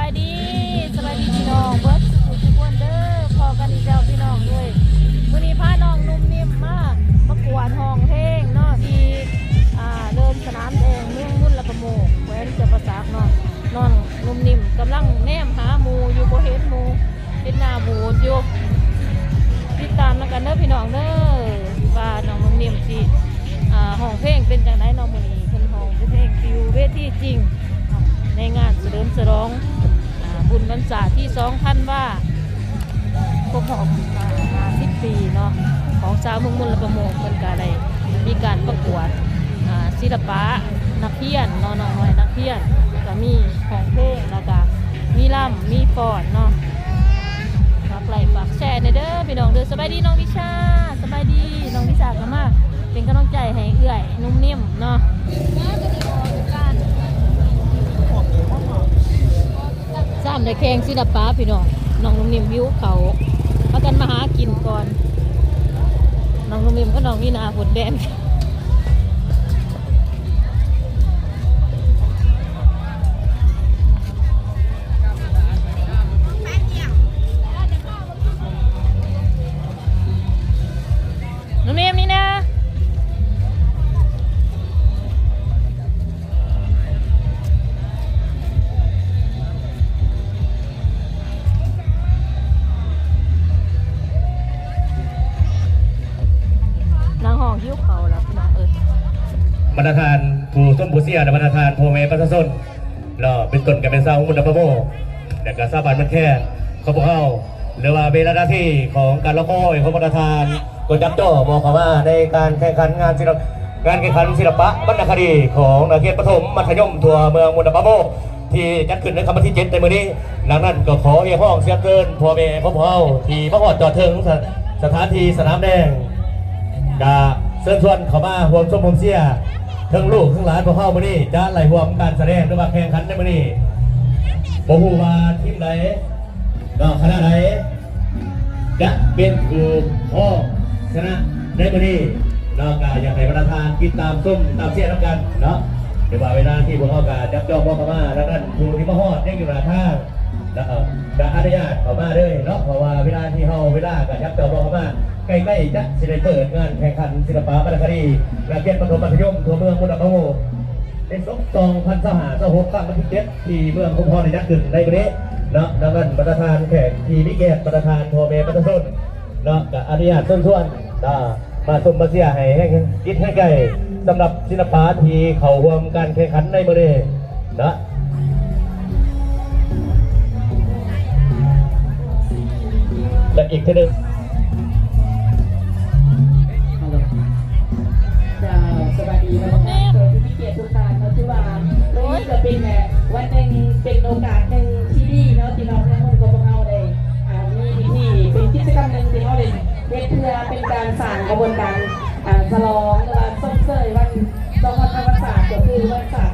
ສະບາຍດີ ສະບາຍດີພີ່ນ້ອງເບິດສູ່ທຸກຄົນເດີ ພໍ້ກັນອີກແລ້ວພີ່ນ້ອງເອີຍ. ມື້ນີ້ພານ້ອງນຸ່ມນິ້ມມາປະກວດຮ້ອງເພງເນາະ ທີ່ ອ່າ ເລີນສະໜາມແດງ ເມືອງມຸນລະປະໂມກ ແຂວງຈຳປາສັກເນາະ. ນ້ອງນຸ່ມນິ້ມກຳລັງແນມຫາໝູ່ຢູ່ ບໍ່ເຫັນໝູ່ ເຫັນໜ້າບູດຢູ່. ຕິດຕາມນຳກັນເດີພີ່ນ້ອງເດີ ວ່ານ້ອງນຸ່ມນິ້ມຊິ ອ່າ ຮ້ອງເພງເປັນຈັ່ງໃດເນາະ. ມື້ນີ້ເພິ່ນຮ້ອງເປັນເພງຢູ່ເວທີຈິງ ໃນງານສະເຫຼີມສະຫຼອງ ອ່າ ບຸນວັນຊາດທີສອງທັນວາ ຄົບຮອບ ອ່າ ຫ້າສິບປີເນາະ ຂອງຊາວເມືອງມຸນລະປະໂມກ. ເພິ່ນກະໄດ້ມີການປະກວດ ອ່າ ສິລະປະນັກຮຽນເນາະ ນ້ອງນ້ອຍນັກຮຽນ ກະມີຮ້ອງເພງ ແລ້ວກະມີລຳ ມີຟ້ອນເນາະ. ຝາກໄລ້ຝາກແຊແດ່ເດີພີ່ນ້ອງເດີ. ສະບາຍດີນ້ອງວິຊາ ສະບາຍດີ ນ້ອງວິຊາກະມາເປັນກຳລັງໃຈໃຫ້ເອື້ອຍນຸ່ມນິ້ມເນາະ. ຊ້ຳໄດ້ແຂ່ງສິລະປະພີ່ນ້ອງ. ນ້ອງນຸ່ມນິ້ມຫິວເຂົ້າ ພາກັນມາຫາກິນກ່ອນ. ນ້ອງນຸ່ມນິ້ມກັບນ້ອງມີນາພຸ້ນແດນ. ໜູເມມນີ້ນະ ນາງຮ້ອງຫິວເຂົ້າແລ້ວພີ່ນ້ອງເອີຍ. ບັນດາທ່ານຜູ້ຊົມຜູ້ເຊຍ ແລະ ບັນດາທ່ານພໍ່ແມ່ປະຊາຊົນ ເນາະ ເປັນຕົ້ນກະແມ່ນຊາວມຸນນະປະໂມກ ແລະກະຊາວບ້ານບ້ານແຄນຂອງພວກເຮົາ ຫຼືວ່າເວລານາທີຂອງການລໍຄອຍຂອງບັນດາທ່ານ ກໍຈັບຈ່ອງມອງເຂົ້າມາໃນການແຂ່ງຂັນງານສິລະ ງານແຂ່ງຂັນສິລະປະວັນນະຄະດີຂອງນັກຮຽນປະຖົມມັດທະຍົມທົ່ວເມືອງມຸນນະປະໂມກ ທີ່ຈັດຂຶ້ນໃນຄ່ຳວັນທີເຈັດໃນມື້ນີ້. ດັ່ງນັ້ນກໍຂໍຮຽກຮ້ອງເຊີນເຊີນພໍ່ແມ່ຂອງພວກເຮົາທີ່ມາຮອດຈອດເຖິງສະ ສະຖານທີ່ສະໜາມແດງ ກະເຊີນຊວນເຂົ້າມາຮ່ວມຊົມຮ່ວມເຊຍ ເຖິງລູກເຖິງຫຼານພວກເຮົາມື້ນີ້ຈະໄດ້ຮ່ວມການສະແດງ ຫຼືວ່າແຂ່ງຂັນໃນມື້ນີ້. ບໍ່ຮູ້ວ່າທີມໃດ ເນາະ ຄະນະໃດຈະເປັນຜູ້ຄອງຊະນະໃນມື້ນີ້ເນາະ. ກະຢາກໃຫ້ບັນດາທ່ານຕິດຕາມຊົມຕາມເຊຍນຳກັນເນາະ. ຖືວ່າເວລາທີ່ພວກເຮົາກະຈັບຈ້ອງມອງເຂົ້າມາ ດັ່ງນັ້ນຜູ້ທີ່ມາຮອດຍັງຢູ່ໜ້າທາງ ແລ້ວກໍກະອະນຸຍາດເຂົ້າມາເລີຍເນາະ ເພາະວ່າເວລາທີ່ເຮົາ ເວລາກະຍັບເຂົ້າມາ ໃກ້ໆຈະຊິໄດ້ເປີດງານແຂ່ງຂັນສິລະປະວັນນະຄະດີ ນັກຮຽນປະຖົມມັດທະຍົມທົ່ວເມືອງມຸນນະປະໂມກ ໃນສົກສອງພັນຊາວຫ້າ ຊາວຫົກ ຄັ້ງທີເຈັດ ທີ່ເມືອງໂພນທອງໄດ້ຈັດຂຶ້ນໃນມື້ນີ້ເນາະ. ດັ່ງນັ້ນບັນດາທ່ານແຂກທີ່ມີກຽດ ບັນດາທ່ານພໍ່ແມ່ປະຊາຊົນເນາະ ກະອະນຸຍາດເຊີນຊວນ ອ່າ ມາຊົມມາເຊຍໃຫ້ແຮງຈິດແຮງໃຈ ສຳລັບສິລະປະທີ່ເຂົ້າຮ່ວມການແຂ່ງຂັນໃນມື້ນີ້ເນາະ. ແລະ ອີກເທື່ອໜຶ່ງ ເຈົ້າ ສະບາຍດີທ່ານປະທານ ແຂກຜູ້ມີກຽດທຸກທ່ານເນາະ. ຖືວ່າມື້ນີ້ກະເປັນ ເອີ ວັນໜຶ່ງ ເປັນໂອກາດໜຶ່ງທີ່ດີເນາະ ທີ່ເຮົາ ເພື່ອນຂອງພວກເຮົາໄດ້ ອ່າ ມີພິທີ ເປັນກິດຈະກຳໜຶ່ງທີ່ເຮົາໄດ້ເຮັດເພື່ອເປັນການສ້າງຂະບວນການ ອ່າ ສະຫຼອງ ຫຼືວ່າຊົມເຊີຍວັນສະຫະວັນຊາດ ກໍຄືວັນຊາດ